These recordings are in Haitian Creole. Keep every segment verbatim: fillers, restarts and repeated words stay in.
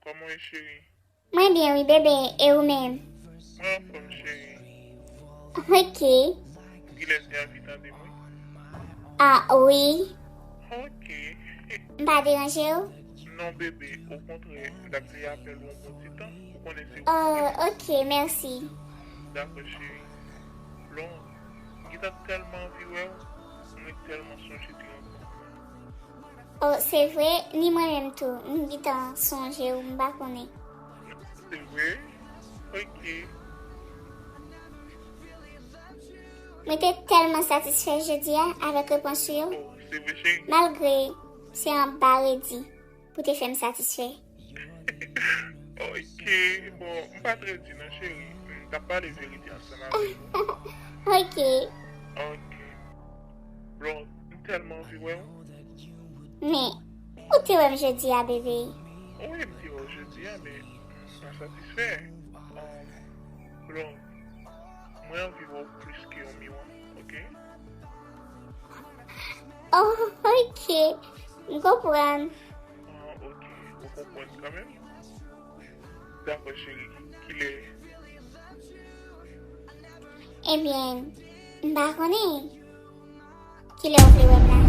Kòman w ye, cheri? Mwen byen, wi, bebe. E ou menm? Mwen anfòm, cheri. Ok. Ou genlè te anvi tande m, wi. Ah, wi. Ok. M pa deranje w? Non, bebe, okontrè, m t ap veye apèl ou yon bon ti tan. Ou konnen se ou ki... Oh, ok, mèsi. Dakò, cheri. Blonde, m gentan tèlman anvi wè w, mwen tèlman sonje ti renkontre nou. Oh, se vre, ni mwen menm tou, m gentan sonje w, m pa konnen. Se vre? Ok. Mwen te tèlman satisfè jodi a avèk repons ou yo. Oh, se vre, cheri? Malgre se anba redi pou te fè m satisfè. Ok, bon, m pa t redi non, cheri. M t ap pale verite ansanm avèk ou. Ok. Ok. Blonde, m tèlman anvi wè w. Men, ou te wè m jodi a, bebe. Wi, m te wè w jodi a, men m pa satisfè. Um, Blonde, mwen anvi wè w plis ke yon miwa, ok? Oh, ok. M konprann. Ah, ok. Ou konprann kanmenm? Dakò, cheri. Kilè? Ebyen, m pa konnen. Kilè w vle wè m la?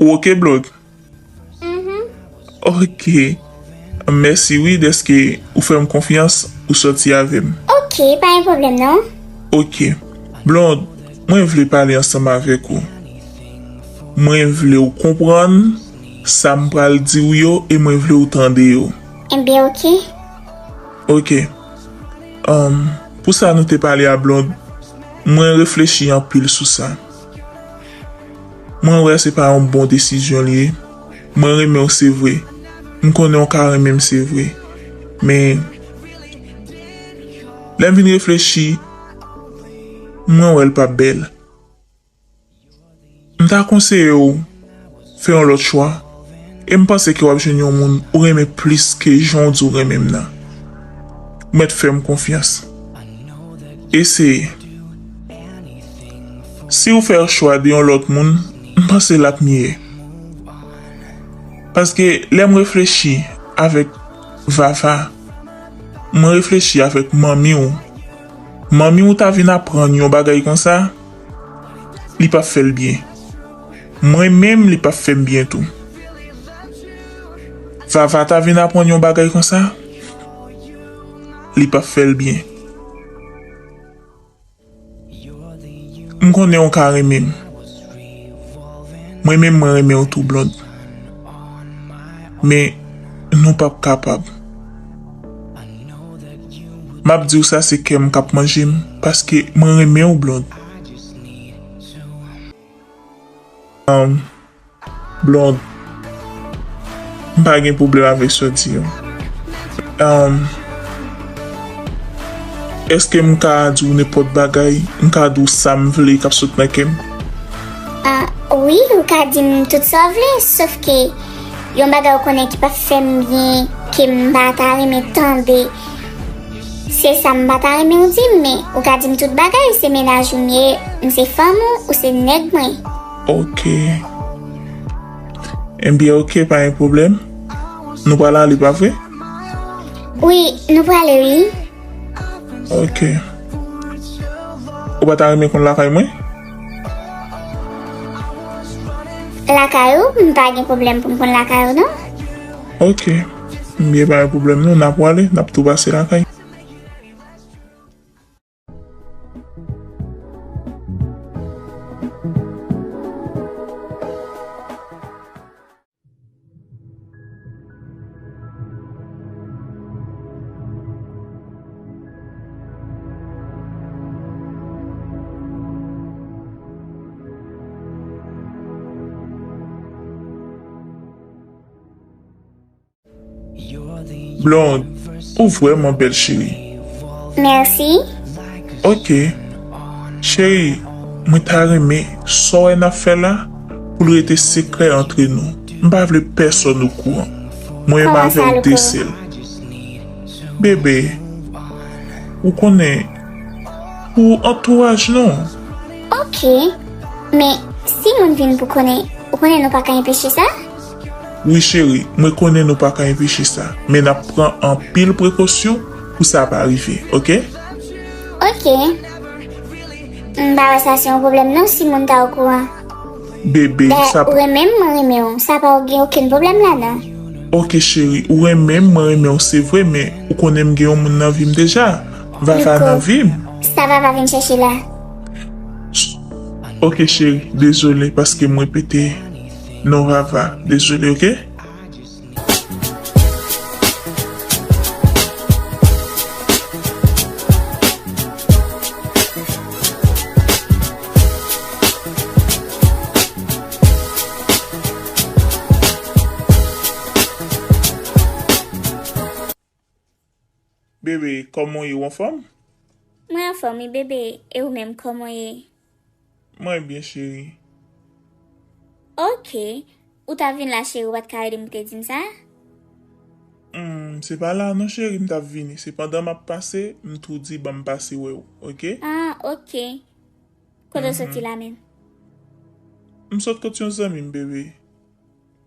Ou oke, Blonde? Mhm. Oke. Mèsi, wi, dèske ou fè m konfyans, ou sòti avè m. Oke, pa gen pwoblèm, non. Oke. Blonde, mwen vle pale ansanm avèk ou. Mwen vle w konprann sa m pral di w yo e mwen vle w tande yo. Enben, oke. Oke. Ahn, pou sa nou te pale a Blonde, mwen reflechi anpil sou sa. Mwen wè se pa yon bon desizyon li ye. Mwen renmen w, se vre. M konnen w ka renmen m, se vre. Men, lè m vin reflechi, mwen wè l p ap bèl. M ta konseye w fè yon lòt chwa, e m panse ke w ap jwenn yon moun ou renmen plis ke jan w di w renmen m nan. Ou mèt fè m konfyans. Eseye. Si w fè chwa de yon lòt moun, m panse l ap miyè. Paske lè m reflechi avèk Vava, mwen reflechi avèk manmi w. Manmi w ta vin aprann yon bagay konsa, li p ap fè l byen. Mwen menm, li p ap fè m byen tou. Vava ta vin aprann yon bagay konsa, li p ap fè l byen. M konnen w ka renmen m. Mwen menm, mwen renmen w tou, Blonde. Men, nou p ap kapab. M ap di w sa, se kè m k ap manje m, paske mwen renmen w, Blonde. Ahn, Blonde, m pa gen pwoblèm avèk sa w di yo. Ahn, èske m ka di w nenpòt bagay? M ka di w sa m vle k ap sot nan kè m? Ah, wi, ou ka di m tout sa w vle, sòf ke yon bagay ou konnen ki p ap fè m byen, ke m pa ta renmen tande, se sa m pa ta renmen w di m, men ou ka di m tout bagay, se mennaj ou m ye, m se fanm ou, ou se nèg mwen. Oke. Enben, oke, pa gen pwoblèm. Nou pral ale, pa vre? Wi, nou prale, wi. Oke. Ou pa ta renmen konn lakay mwen? Lakay ou? M pa gen pwoblèm pou m konn lakay ou, non. Oke. Byen, pa gen pwoblèm, non. N a pwale, n ap tou pase lakay. Blonde, ou vrèman bèl, cheri. Mèsi. Ok. Cheri, mwen ta renmen sa w wè n ap fè la pou l rete sekrè antre nou. M pa vle pèsonn okouran. Mwen menm avè w de sèl. Bebe, ou konnen, pou antouraj nou. Ok. Men, si moun vin pou konnen, ou konnen nou pa ka enpeche sa? Wi, cheri, mwen konnen nou pa ka enpeche sa, men n ap pran anpil prekosyon pou sa pa rive, ok? Ok. M pa wè sa se yon pwoblèm non, si moun ta okouran. Bebe, sa pa. Ou renmen m, mwen renmen w. Sa pa gen okenn pwoblèm ladan. Ok, cheri, ou renmen m, mwen renmen w, se vre, men ou konnen m gen yon moun nan vi m deja. Vava nan vi m. Sa Vava vin chèche la? Ok, cheri, dezole paske m repete non Vava. Dezole, ok? Bebe, kòman w ye, w anfòm? Mwen anfòm wi, bebe. E ou menm, kòman w ye? Mwen byen, cheri. Ok. Ou t ap vin la, cheri, ou pa t ka rele m pou te di m sa? Hmm, se pa la non, cheri, m t ap vini. Se pandan m ap pase, m tou di ban m pase wè w, ok? Ah, ok. Kote w soti la menm? M sot kot yon zanmi m, bebe.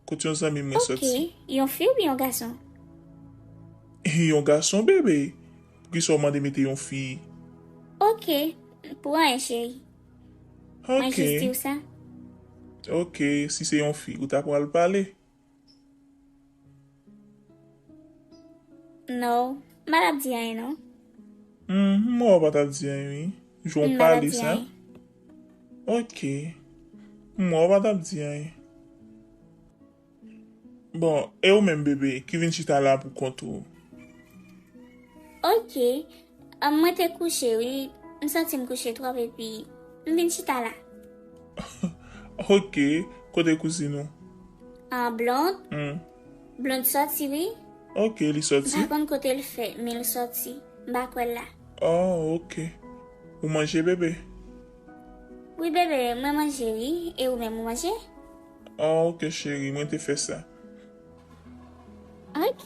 Kot yon zanmi mwen soti. Ok, yon fi oubyen yon gason? Yon gason, bebe. Poukisa w mande mete yon fi? Ok, pou anyen, cheri. Mwen jis di w sa. Ok, si se yon fi, ou ta pral pale? Non, m pa t ap di anyen non. Hmm, m wè w pa t ap di anyen wi. Jan w pale sa. Ok. M wè w pa t ap di anyen. Bon, e ou menm, bebe, ki vin chita la pou kont ou? Ok. Ah, mwen te kouche, wi. M santi m kouche twòp, epi m vin chita la. Ok. Kote kouzin ou? Ah, Blonde? Hmm. Blonde sòti, wi. Ok, li sòti? M pa konn kote l fè, men l sòti. M pa kwè l la. Oh, ok. Ou manje, bebe? Wi, bebe, mwen manje, wi. E ou menm, ou manje? Oh, ok, cheri, mwen te fè sa. Ok.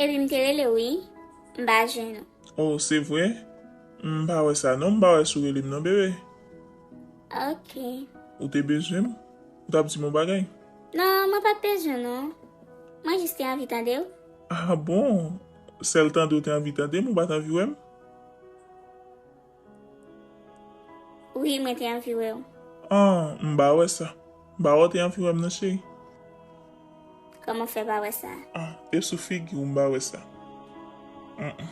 Epi m te rele w, wi. M pa jwenn ou. Oh, se vre? M pa wè sa, non. M pa wè si w rele m, non, bebe. Ok. Ou te bezwen m? Ou t ap di m yon bagay? Non, mwen pa t bezwen, non. Mwen jis te anvi tande w. Ah bon? Sèl tande w te anvi tande m, ou pa t anvi wè m? Wi, mwen te anvi wè w. Ah, m pa wè sa. M pa wè w te anvi wè m non, cheri. Kòman w fè pa wè sa? Ah, e sou figi w m pa wè sa. Mm-mm.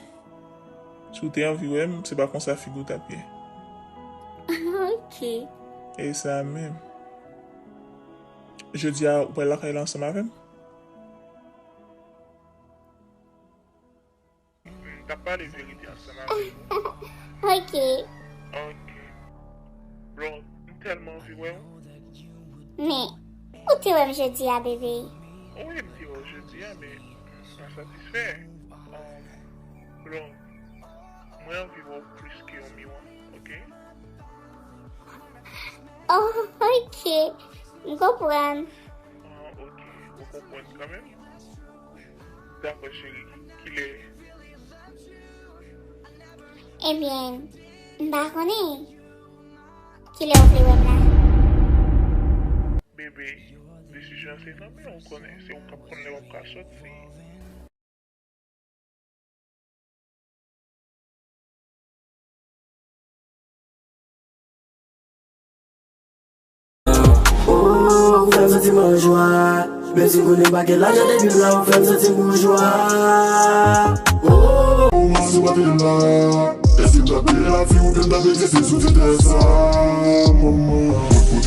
Si w te anvi wè m, se pa konsa figi w t ap ye. Ok. E sa menm. Jodi a, ou pral lakay la ansanm avè m? M t ap pale verite ansanm avè w. Ok. Ok. Blonde, m tèlman anvi wè w. Men, ou te wè m jodi a, bebe? Wi, m te wè w jodi a, men m pa satisfè. Um, Blonde, mwen anvi wè w plis ke yon miwa, ok? Oh, ok. M konprann. Ah, ok. Ou konprann kanmenm? Dakò, cheri. Kilè? Ebyen, m pa konnen. Kilè w vle wè m la? Bebe, desizyon an se nan men w, ou konnen. Se ou k ap konn lè w ap ka sòti. Oh, ou fè m santi m an jwa. Menm si konnen m pa gen lajan depi m la, ou fè m santi m boujwa. Oh, ou mande w pa te la. Èske m t ap gen lavi oubyen m t ap egziste sou ti tè sa? Manman.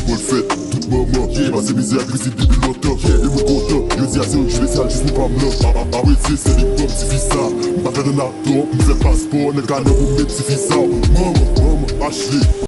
Mwen fèt, tout manman, yeah, pase mizè ak rizib depi lontan, yeah, e mwen kontan. Jodi a se yon jou espesyal, jis nou pa m nan. A, a, apresye sèl e pòp ti fi sa. M pa ka nan atò, m fè paspò, nèg ka nan pou met ti fi sa. Manman, manman, Ashley.